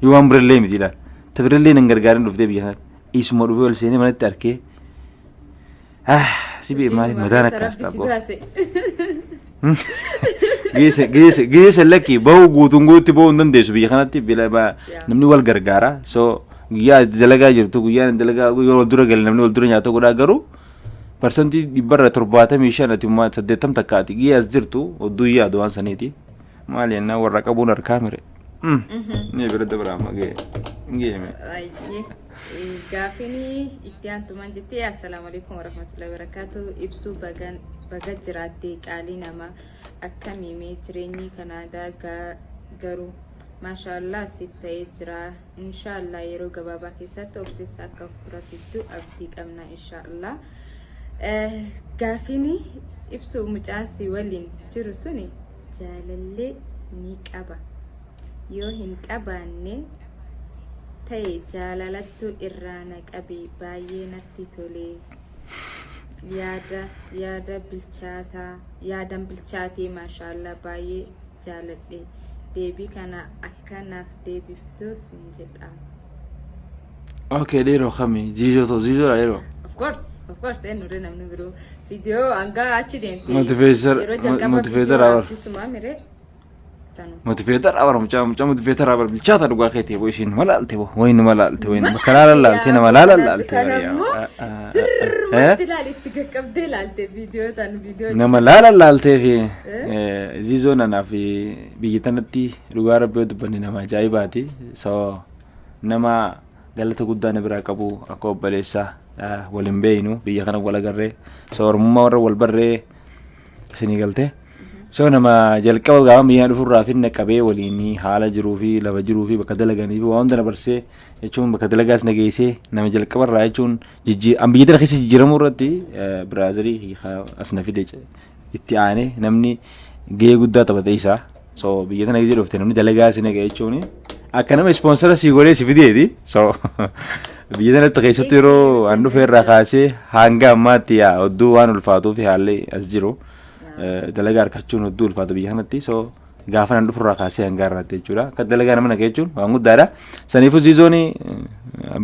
S1: yoo waan birallee miti ilaal ta birallee nan gargaarin dhuftee biyya kana isuma dhufee ol seenee manatti arkee, ah, si bee maaliif mataan akkas
S2: Rabbi si
S1: ta'a?
S2: baase.
S1: Geesse geesse geesse, lakki bahuu guutuun guututti bahuu hin dandeessu biyya kanatti bila namni wal gargaara. So guyyaa dalagaa jirtu, guyyaan dalagaa yoo wal dura gale namni wal dura nyaata godhaa, garuu 75% ati 80 takkaati giyyaa as jirtu odduu yaadu waan saniiti. Maali jennaan warra qabuun harkaa mire. Ni bira dabra amma ga'e. Geeme.
S2: Ayyee. Gaaffiin itti aantu maal jetti? Assalaamu alaikum warahmatullahi wabarakatuh. Ibsuu, bagan baga jiraatte qaalii nama. Akkamiimi jireenyi Kanaadaa garuu? Maashaallah, siif ta'ee jira. Inshaallah yeroo gabaabaa keessatti Obseessa akka of bira fiddu abdii qabna inshaallah. Gaaffiin, Ibsuu, mucaan si waliin jiru suni jaalallee ni qaba? Yoo hin qabaanne ta'e jaalalattu irraa na qabe, baay'ee natti tole. Yaada bilchaataa, yaadan bilchaatee, maashaallah, baay'ee jaaladhe. Deebii kana akka naaf deebiftu sin jedha.
S1: Okay, dhiiroo kami? Ziizoo ta'u, ziizoodha dhiiroo.
S2: Of course, of course, eenyurre namni biroo viidiyoo hanga achi deemte.
S1: Motivator-
S2: Yeroo jalqaba
S1: motivator
S2: viidiyoo
S1: hour.
S2: waraabdisumaa mire. Sanuu.
S1: Motivator bara, mucaa motivator bara, bilchaata dhugaa keetii boo, ishiin nama laalte boo, wayi nama laalte, wayi nama karaa laalte, nama laala laalte.
S2: Kana immoo sirrumatti ilaali, itti qaqqabdee ilaalte viidiyoo tan viidiyoo.
S1: Nama laala laaltee fi Ziizoo nanaa fi biyya tanatti dhugaa Rabbii yoo dubbanne nama ajaa'ibaati. So nama galata guddaa na biraa qabu, akka obboleessaa waliin beeynu, biyya kana wal agarree, so Oromummaa warra wal barree isinii galtee. So nama jalqaba gaafa biyya dhufurraa finna qabee waliin haala jiruu fi lafa jiruu fi bakka dalaganii fi waan hunda na barsee jechuun, bakka dalagaas na geessee, nama jalqabarraa jechuun an biyya tana keessa jijjiiramuu irratti brother as na fide itti aanee namni gahee guddaa taphate isaa. So biyya tana keessa dhufte namni dalagaa si naqe jechuun akka nama sponsor si godhee si fideeti. So biyya tanatti keessattuu yeroo an dhufe irraa kaasee hanga ammaatti yaa hedduu waan ulfaatuu fi haalli as jiru dalagaa argachuun hedduu ulfaata biyya kanatti. So gaafa nan dhufurraa kaasee hanga irraatti jechuudha. Akka dalagaa nama naqe jechuun waan guddaadha. Saniifuu Ziizooni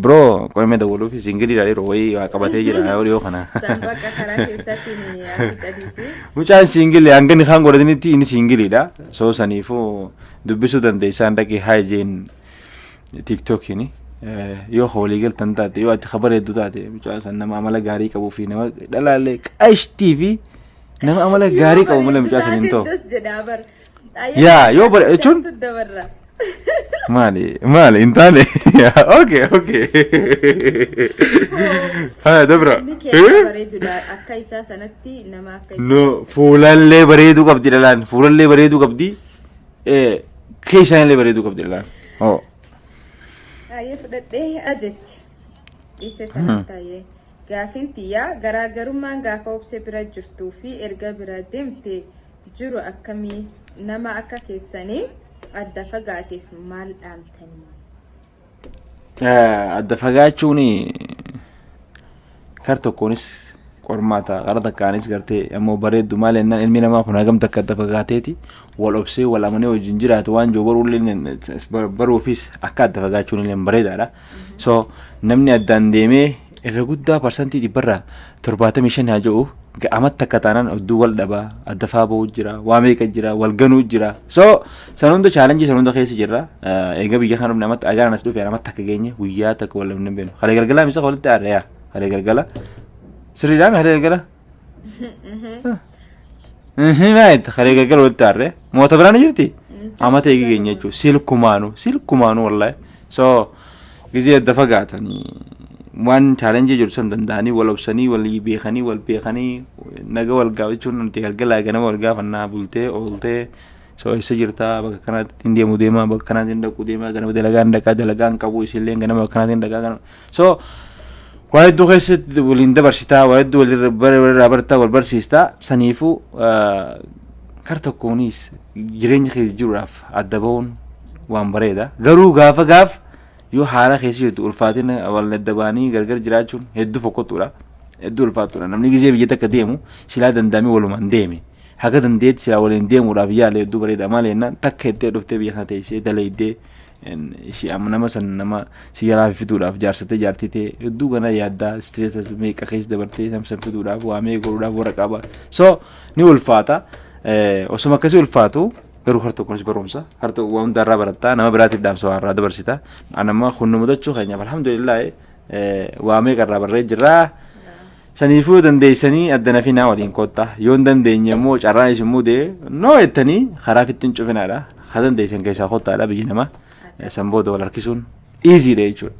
S1: biroo qo'imee dawwaluuf singleiidha, yeroo wayii waa qabatee jira yeroo dhiyoo kana.
S2: San bakka karaa keessaatiin asii gadiiti.
S1: Mucaan single, hanga inni kaan godhatinitti inni singleiidha. So saniifuu dubbisuu dandeessaan, dhaqee haa jeen TikTokiin yoo walii galtan taate, yoo ati kabareeddu taate, mucaan san nama amala gaarii qabuu fi nama dhalaallee qashtii fi nama amala gaarii qabu malee mucaa san hin ta'u. Yaa, yoo jechuun-
S2: Dabarra.
S1: Maali maali hin taane? Okay. Haa dabra.
S2: Inni keessa bareedudha, akka isaa sanatti nama akka isaa.
S1: No, fuulallee bareeduu qabdi dhalaan, fuulallee bareeduu qabdi, keessaan illee bareeduu qabdi dhalaan. Oh.
S2: Taayee fudhadhee ajetti. Dhiise sana taayee. Gaafiin tiyyaa, garaagarummaan gaafa Obse bira jirtuu fi erga bira deemte jiru akkamii? Nama akka keessanii adda fagaateef maal dhaamtanii?
S1: Adda fagaachuun kar tokkoonis qormaata, kara takkaanis gartee ammoo bareeddu. Maal jennaan, ilmi namaa kun hagam takka adda fagaateeti wal obsee wal amanee wajjin jiraatu waan jiru baruullee baruufis akka adda fagaachuun illee bareedaadha. So namni addaan deemee irra guddaa 75% haa jedhu amatti akka taanaan odduu wal dhabaa, adda faa ba'uu jira, waa meeqa jira, wal ganuu jira. So san hunda challenge san hunda keessa jirra. Egaa biyya kana dhufne amatti agaraan as dhufe amatti akka geenye guyyaa takka wal dhabne hin beeknu. Halee galgalaa misa walitti aarre, yaa halee galgala sirriidhaa halee galgala. Maayit halee galgala walitti aarre moota biraan jirti. Amata eegi keenya jechuudha, silkumaanu silkumaanu wallahi. So gizee adda fagaatanii waan challenge jiru san danda'anii wal obsanii, walii beekanii, wal beekanii naga wal gaafachuun, nuti galgalaa ganama wal gaafannaa, bultee ooltee, so eessa jirtaa, bakka kanaatti hin deemu deemaa, bakka kanaatti hin dhaqu deemaa, ganama dalagaa hin dhaqaa, dalagaa hin qabu, isillee ganama bakka kanaatti hin dhaqaa ganama. So waa hedduu keessatti waliin dabarsitaa, waa hedduu walirraa bartaa, wal barsiistaa. Saniifuu kar tokkoonis jireenya keessa jiruudhaaf adda bahuun waan bareeda. Garuu gaafa gaaf yoo haala keessa jirtu ulfaatina wal adda ba'anii gargar jiraachuun hedduu fokkottuudha. Hedduu ulfaattuudha. Namni gizee biyya takka deemu silaa danda'amee walumaan deeme. Haga dandeetti silaa waliin deemuudhaaf yaale hedduu bareeda. Maal jennaan, takka heddee dhuftee biyya kana teessee dalaydee ishee amma nama san nama si jalaa fiduudhaaf jaarsatee jaartii ta'e hedduu gana yaaddaa, stress meeqa keessa dabartee nama san fiduudhaaf, waa meeqa godhuudhaaf waraqaa ba'a. So ni ulfaata. Osuma akkasii ulfaatu garuu har tokkonis barumsa, har tokko waan hundarraa barattaa, nama biraatiif dhaamsa waa irraa dabarsita. Anamma kun nu mudachuu keenyaaf alhamdulillah, waa meeqa irraa barree jirraa. Saniifuu yoo dandeessanii adda nafinaa, waliin kottaa. Yoo hin dandeenye immoo carraan isin mudee noo jettanii karaa fittiin cufinaadha. Haa dandeessan keessaa kottaadha biyyi namaa. San booda wal harkisuun easy dha jechuudha.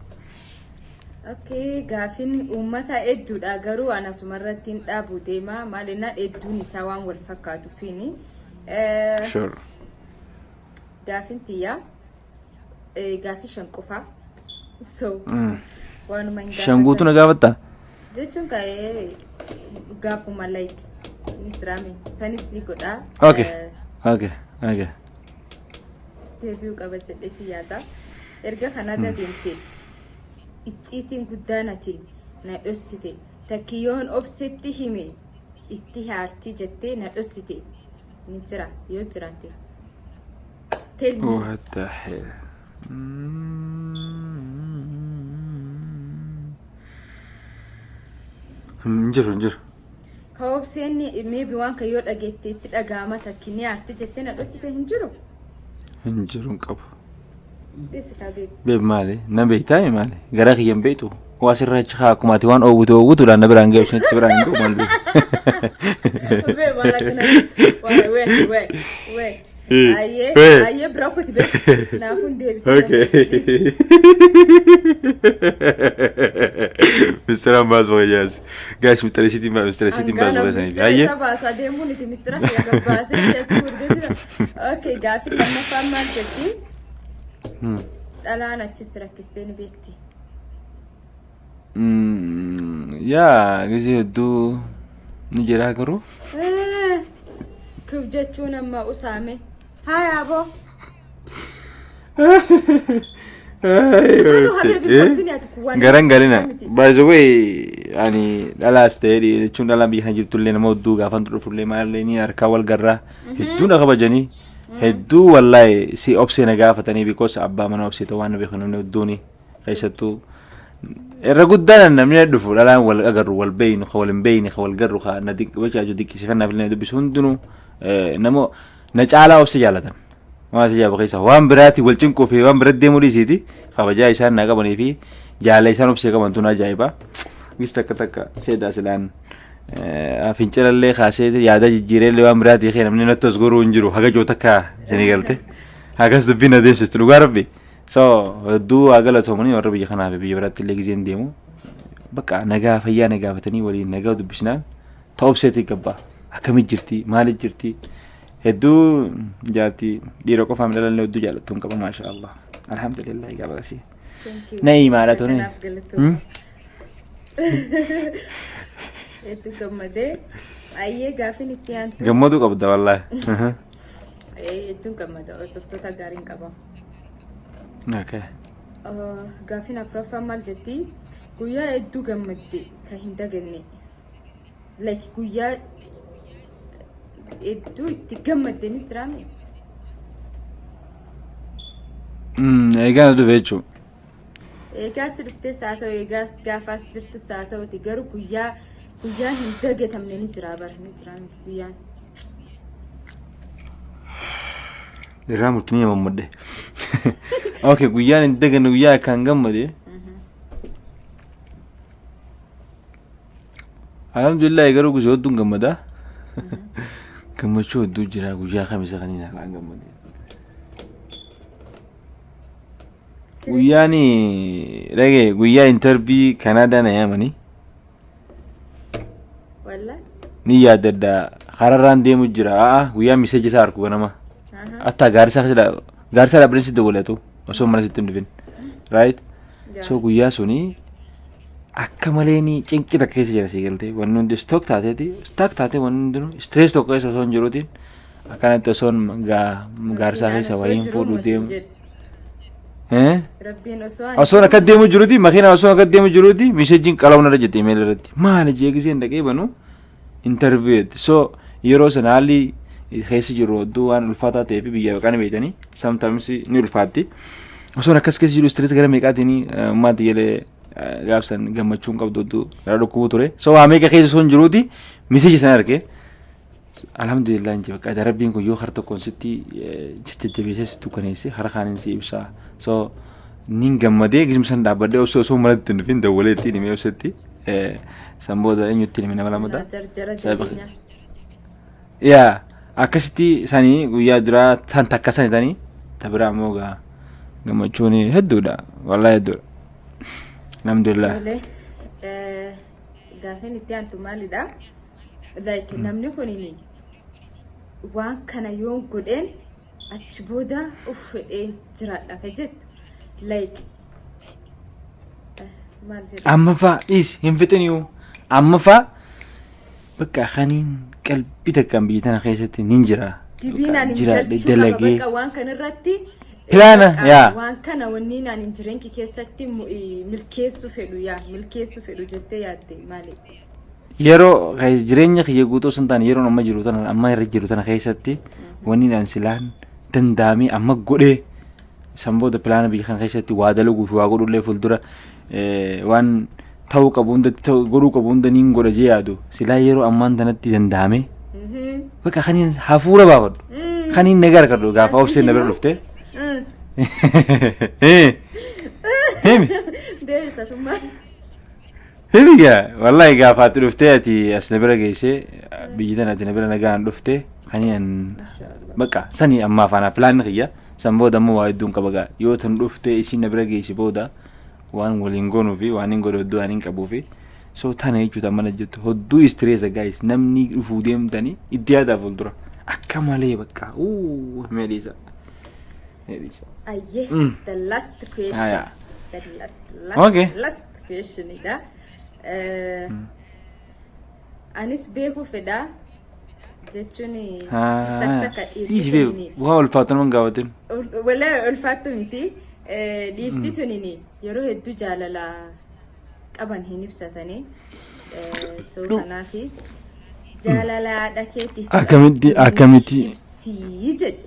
S2: Okay, gaafiin uummata hedduudha, garuu ana asumarratti hin dhaabu deema. Maal jennaan, hedduun isaa waan wal fakkaatuufiini.
S1: Sure.
S2: Gaafiin tiyyaa gaafii shan qofaa. So waanuma hin
S1: Shan guutuu na gaafattaa?
S2: Jechuun ka'ee gaafuma like ni jiraame kanis ni godhaa.
S1: Okay.
S2: Deebi'uu qaba jedheeti yaada. Erga kanarra deemtee icciitiin guddaan ati na dhossite takkiyoon Obsetti hime itti haartii jettee na dhossite ni jira yoo jiraate? Tell me.
S1: What the hell? Hin jiru, hin jiru.
S2: Ka Obseen maybe waan kan yoo dhageette itti dhaga'ama, takki ni haarti jettee na dhossite hin jiru?
S1: Hin jiru, hin qabu.
S2: Dhiisi kaa, babe.
S1: Babe, maali? Na beektaa maali? Gara kiyya hin beektu. Waa sirra achi haa akkuma ati waan oowwitu oowwituudhaan na biraan ga'u, sunitti si biraan hin ga'u, maal beeku?
S2: Babe, maal akkana? Wee, wee, wee, wee. Ayyee, ayyee, bira kuti, babe. Naafuun deebisee.
S1: Okay. Mistira baas wayyaas. Guys, mistira isiitiin baas, mistira isiitiin baas
S2: Hangaana
S1: wayyaasaniif.
S2: mistira
S1: Ayyee.
S2: isa baasaa deemuun itti mistira kiyya gabbaasee keessa gurguree jira. Okay, gaaffii lammaffaan maal jetti? Dhalaan achis rakkistee ni beekti?
S1: Yaa, gisee hedduu ni jira garuu.
S2: Kif jechuun amma usaame. Haa yaaboo.
S1: Garan galina. By the way, ani dhalaas ta'ee jechuun dhalaan biyya kana jirtullee nama hedduu gaafan dhufullee maalillee ni harkaa wal garraa hedduu na kabajanii, hedduu wallaahi si obsee na gaafatanii, because abbaa mana obsee ta'uu waan na beeku namni hedduuni. Keessattuu irra guddaan namni na dhufu dhalaan wal agarru, wal beeynu, ka wal hin beeyne, ka wal garru, ka na diqqisiifannaaf illee na dubbisu hundinuu nama na caalaa obse jaalatan. Waan isa jaabu keessa waan biraati wal cinquu fi waan biratti deemuu dhiisiiti, kabajaa isaan naa qabanii fi jaala isaan obsee qaban tun ajaa'iba. Gis takka takka seedaa silaan fincilallee kaasee yaada jijjiireellee waan biraatii kee namni natti os goruu hin jiru haga joo takka isinii galte. Hagas dubbiin adeemsistu, dhugaa rabbi. So hedduu haa galatoomanii warra biyya kanaa fi biyya biraatti illee gizeen deemu. Bakka nagaa fayyaa na gaafatanii waliin nagaa dubbisnaan ta'u obseetii gabbaa. Akkamit jirti? Maalit jirti? Hedduu jaartii dhiira qofaaf dhalallee hedduu jaallattuun qaba, maasha Allah. Alhamdulillah, gaafa kasii.
S2: Thank you.
S1: Na himaadha tuni.
S2: Kanaaf galatooma. Hedduu gammadee. Ayyee, gaaffiin itti aantu.
S1: Gammaduu qabda wallaahi.
S2: Hedduun gammada, hordoftoota gaariin qaba.
S1: Okay.
S2: Gaaffiin afuraffaan maal jetti? Guyyaa hedduu gammadde kan hin daganne. Like guyyaa hedduu itti gammadde ni jiraame?
S1: Eegaa na dhufe jechuudha.
S2: Eegaa achi dhuftes haa ta'u, eegaas gaafaas jirtus haa ta'uti, garuu guyyaa hin dagatamne ni jira bara, ni jira guyyaan.
S1: Irraa murtii nama mammadde. Okay, guyyaan hin daganne, guyyaa akkaan gammade. Alhamdulillah, garuu guyyaa hedduun gammada. Gammachuu hedduu jira, guyyaa kamisa kan hin haalaan gammade. Guyyaan dhagee guyyaa interview Kanaadaa na yaamanii
S2: Wallaahi.
S1: ni yaaddadda, kararraan deemu jira. A'a, guyyaa message isaa arku ganama. Hatta gaarisaa keessa gaarisaa dhaabbileen sitti godhatu osoo mana sitti hin dhufin. Right? So guyyaa suni akka malee ni cinqi takka keessa jira, sii galtee, wanni hundi stuck taateeti, stuck taatee, wanni hundinuu stress tokko keessa osoo hin jiruutiin akkanatti osoon gaarisaa keessa wayiin fuudhu deemu. Eh?
S2: Rabbiin osoo
S1: Osoon akka deemu jiruuti, makiinaa osoo akka deemu jiruuti, messageiin qala'uun irra jette email irratti. Maali jee giseen dhaqee banu interview jetti. So yeroo sana haalli keessa jiru hedduu waan ulfaataa ta'ee fi biyya baqaan beektanii sometimes ni ulfaatti. Osoon akkas keessa jiru stress gara meeqaatiin maatii jedhee gaafsan gammachuun qabdu hedduu gara dhukkubuu ture. So waa meeqa keessa osoo hin jiruuti message sana argee. Alhamdulillah inji bakka rabbiin kun yoo har tokkoon sitti jajjabeessee si dukkaneesse, hara kaaniin si ibsaa. So nin gammadee gisuma san dhaabbadhee osoo manatti hin dhufin dawwalee ittiin himee obsetti. San booda eenyutti hime, nama lamata.
S2: Jarjara
S1: Saayiba-
S2: jireenya.
S1: Yaa, akkasitti sanii guyyaa duraa san takka sani tanii ta biraa immoo gaa gammachuun hedduudha, wallahi hedduudha. Alhamdulillah.
S2: Tole. Gaaffiin itti aantu maalidha? Like namni kun waan kana yoon godheen achi booda uf fedheen jiraadha ka jettu. Like maal jedhu?
S1: Amma faa dhiisi, hin fixiniyu. Amma faa bakka kaniin qalbii takkaan biyya tana keessatti nin jira.
S2: Gibiin ani
S1: Jiraadhe
S2: galchuu qaba
S1: dalagee.
S2: bakka waan kana irratti.
S1: Pilaana,
S2: bakka
S1: yaa.
S2: waan kana wanni ani jireenya keessatti milkeessuu fedhu, yaa milkeessuu fedhu jettee yaadde maali?
S1: Yeroo jireenya kiyya guutuu osoo hin taane, yeroon amma jiru tana, amma irra jiru tana keessatti wanni ani silaan danda'amee amma godhee san booda pilaana biyya kana keessatti waa dalaguu fi waa godhullee fuuldura waan ta'uu qabu hundatti ta'uu godhuu qabu hunda niin godha jee yaadu, silaa yeroo ammaan tanatti danda'ame bakka kaniin hafuura baafadhu, kaniin nagaa argadhu gaafa obseen na bira dhufte. Himi.
S2: Deebisa tummaa.
S1: Himi gaa, wallahi gaafa ati dhuftee, ati as na bira geessee, biyyi tana ati na bira nagaan dhuftee kani an bakka sani ammaa faana pilaanni kiyya. San booda ammoo waa hedduun qaba gaa. Yoo tan dhuftee isiin na bira geessi booda waan waliin goonuu fi waan hin godhu hedduu waan hin qabuu fi so tana jechuudha. Mana jettu hodduu stress guys. Namni dhufuu deemtanii itti yaadaa fuuldura akka malee bakka uu meedhiisa meedhiisa.
S2: Ayyee, the last question.
S1: Haya.
S2: The last, last, last question idha. Anis beekuu fedha jechuun takka
S1: Dhiisi bee, waa ulfaatu nama hin gaafatin.
S2: Wala ulfaattu miti. Dhiirti tunini yeroo hedduu jaalala qaban hin ibsatanii. So kanaafi jaalala haadha keetiif
S1: Akkamitti
S2: ibsii jedhe.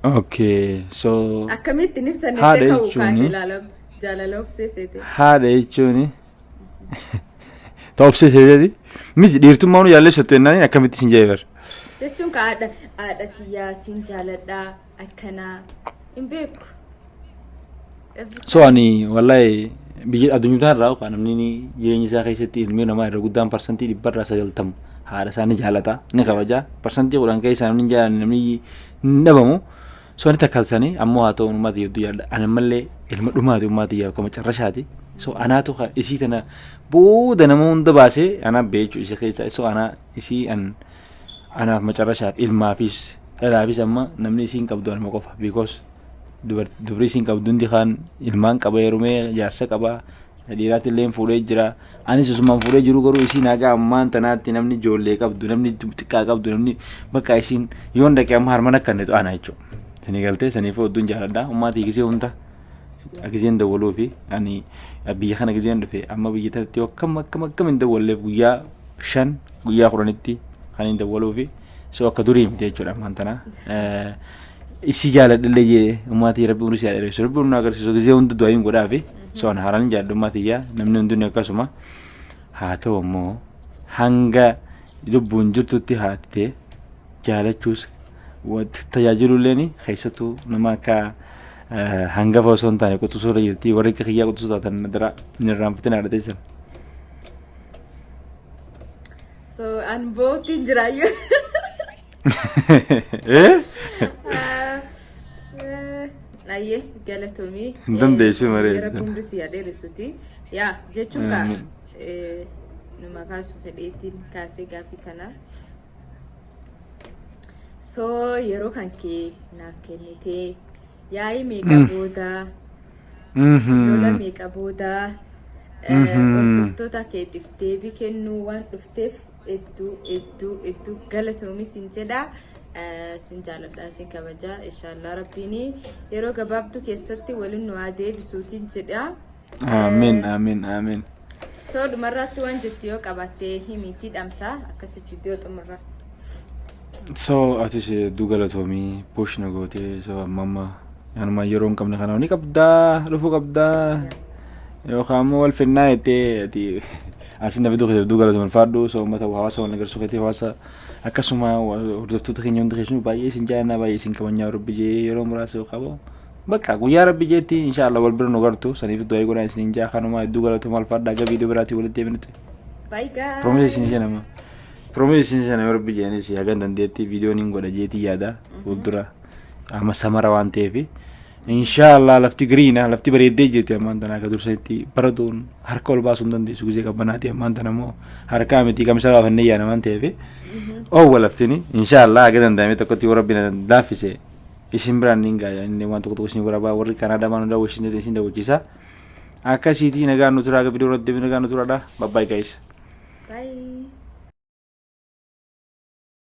S1: Okay, so
S2: Akkamitti hin ibsanne
S1: haadha
S2: ta'uu
S1: jechuuni-
S2: kaate ilaalama. Jaalala obsee seete.
S1: Haadha jechuuni ta'obsee seeteeti miti. Dhiirtummaa nu jaalleessattu jennaan akkamitti isin jedhe bar.
S2: Jechuun ka haadha tiyyaa siin jaaladhaa akkanaa hin beeku.
S1: So ani wallahi biyya addunyaa irraa kan namni ni jireenya isaa keessatti ilmi namaa irra guddaan 90% haadha isaa ni jaalata, ni kabaja. 10% keessaa namni hin jaalanne namni hin dhabamu. So ani takkalsanii ammoo haa ta'u, uummata hedduu jaalladha. Ani ammallee ilma dhumaati uummata kiyyaaf, kama carrashaati. So anaatu isii tana booda nama hunda baasee anaa beechuu isii keessa. So anaa isii an anaaf macarrashaaf, ilmaafis dhalaafis amma namni isiin qabdu anuma qofa, because dubri isiin qabdu hundi kaan ilmaan qaba, heerumee jaarsa qaba, dhiiraatti illee fuudhee jira. Anis osumaan fuudhee jiru garuu isiin haga ammaan tanaatti namni ijoollee qabdu, namni xiqqaa qabdu, namni bakka isiin yoon dhaqee amma harman akka inni ana jechuudha. Sanii galtee saniif hodduun jaaladha. Ummaatii gisee hunda giseen dawwaluu fi ani biyya kana giseen dhufe amma biyya tanatti akkam akkam akkam hin dawwalleef, guyyaa 5, guyyaa 10tti kan hin dawwaluu fi so akka durii miti jechuudha ammaan tana. Isii jaaladhallee jee, ummaatii rabbi umrii si haa dheeressu, rabbi umrii agarsiisu, gisee hunda du'aa hin godhaa fi so ana haaraan jaalladhu ummaatii yaa namni hundinuu akkasuma haa ta'u. Ammoo hanga lubbuun jirtutti haati ta'e jaalachuus tajaajilulleen keessattuu nama akka hangafa osoo hin taane quxisuu irra jirti. Warri akka kiyyaa quxisuu taatan dura hin irraanfatin haadha teessan.
S2: So an boottiin jiraayyuu.
S1: Eh?
S2: Ayyee, galatoomii.
S1: Hin dandeessu maree.
S2: Rabbi umrii si haa dheeressuti. Yaa jechuun kaa
S1: Amiin.
S2: Numa kaasu fedheetiin kaasee gaaffii kana. So yeroo kan kee naaf kennitee, yaa'ii meeqa booda, lola meeqa booda, hordoftoota keetiif deebii kennuu waan dhufteef hedduu hedduu hedduu galatoomi sin jedha. Sin jaaladha, sin kabaja. Inshaallah rabbiin yeroo gabaabduu keessatti waliin nu haa deebisuutiin jedha.
S1: Amiin, amiin, amiin.
S2: So dhumarratti waan jettu yoo qabaatte himiitii dhamsa akkasitti iddoo xumurra.
S1: So atis hedduu galatoomii, push na gootee. So amma amma yaanuma yeroo hin qabne kana ni qabdaa, dhufuu qabdaa yookaan immoo wal finnaa jettee ati asin na fiduu keetiif hedduu galatoomii, ulfaadhu. So uummata hawaasa wal agarsiisuu keetiif, hawaasa akkasuma hordoftoota keenya hundi keessanuu baay'ee isin jaalannaa, baay'ee isin kabajnaa. Rabbi jee yeroo muraasa yoo qabu bakka guyyaa rabbi jeetti inshallah wal bira nu gartu. Saniif du'aa godhaa isiniin jaa. Kanuma, hedduu galatooma, ulfaadhaa. Aga viidiyoo biraatii walitti deebinutti.
S2: Bye guys.
S1: Promise isin seenama. Promise isin seenama. Rabbi jeenis hagan dandeetti viidiyoon hin godha jeetii yaada fuuldura. Amma samara waan ta'eef inshallah lafti green lafti bareeddee jirti ammaan tana. Akka dursanitti baraduun harka ol baasuu hin dandeessu gisee qabbanaati. Ammaan tana immoo harkaa miti, kamisa baafannee yaana waan ta'eef oowwa laftini. Inshallah haga danda'ame tokkotti yoo rabbi na laaffise isin biraan niin gaaya. Inni waan tokko tokko isin waraabaa, warri Kanaadaa maan daawwachiisne isin daawwachiisa. Akkasiitii nagaan nu turaa. Viidiyoo irratti deebiin nagaan nu turaadha. Bye bye guys.